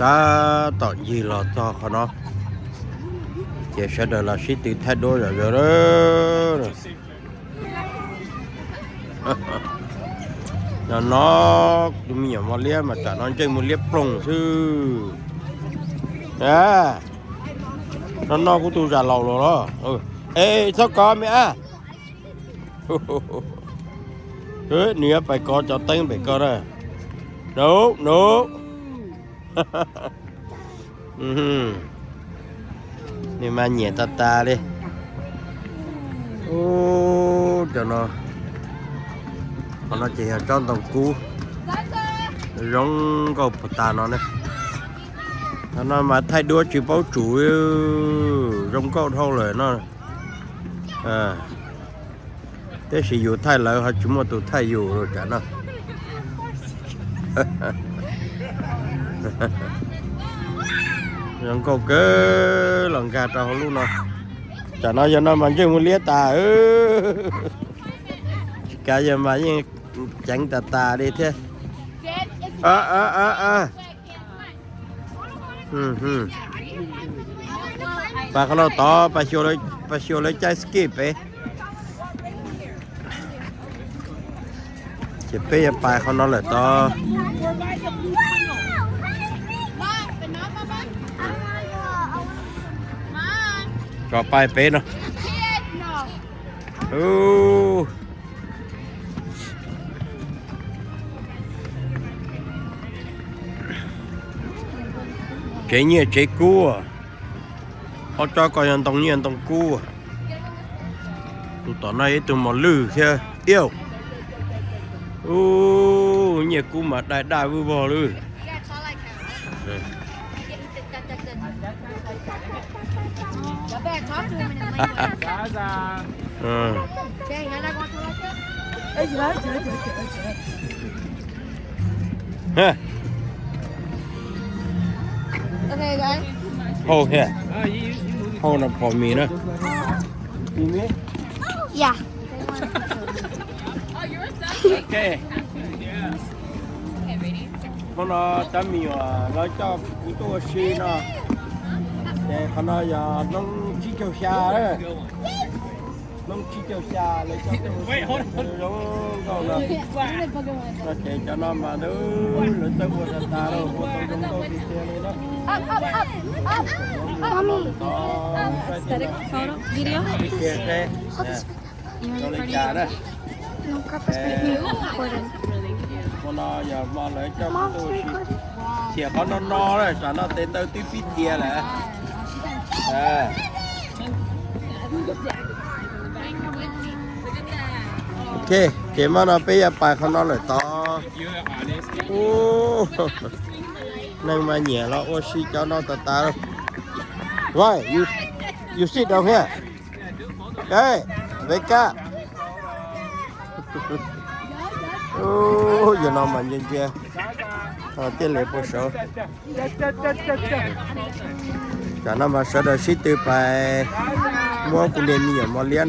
Tab tom ncig los txog qhov no, ces sawv daws los sib tw thaij duab zom zaws. No no, tus me nyuam mos liab mas tam no ntsej muag liab ploog xwb. No no kuv tus zam laus los los. Es txhob kov me ab. Nws yuav pais kov cov teeb pem ko na. Nub nub. Nws mas nyiam tas tas li. Ub, cov no, qhov no ces yog tsob ntoo kub, zoo nkauj puag ta no ne. Qhov no mas thaij duab tsis paub tsum, zoo nkauj dhau lawm no. Tab sis yus thaij lawv ho tsis muaj tus thaij yus li cas no. Zoo nkauj kawg los nkag rau hauv lub no. Tam no yog no mas ntsej muag liab tas. Tsis kav yog mas yeej ceev tas tas li thiab. Pais qhov no tod, pais xyuas lawv caij ski pem. Ces peb yuav pais qhov no lawm tod. Tso pais pem no. Tsev nyiaj tsev kub, ob tsob ko yog ntoo nyiaj ntoo kub. Tus tom no ib tug mos lwj thiab iauj. Ub, nyiaj kub mas dai daj vwj vog lawm. Hold here. Hold up for me na. Yeah. Ok. Hnub no cov me nyuam lawv coj kuv tuaj ua si no. Ces qhov no yog hnub tsib caug xya, hnub tsib caug xya lawv coj tuaj ua si zoo nkauj no. No ces cov no mas lawv txawj ua tas tas lawm, ua tau zoo nkauj tiag tiag li na. Aesthetic photo video. Tiag tiag. Zoo li cas na. Hmo no yog hmo lawv coj kuv tuaj ua si. Tiam qhov no no lawm, tam no tes taw twb pib tiav lawm. Ok, ces hmo no peb yuav pais qhov no lawm tod. Ub, neeg mas nyiam los ua si cov no tas tas. Why? You, you sit down here. Ê, wake up. Ub, yog no mas ntsia ntsia, tiaj li puag saud. Tam no mas sawv daws sib tw pais muab kuv niag me nyuam mos liab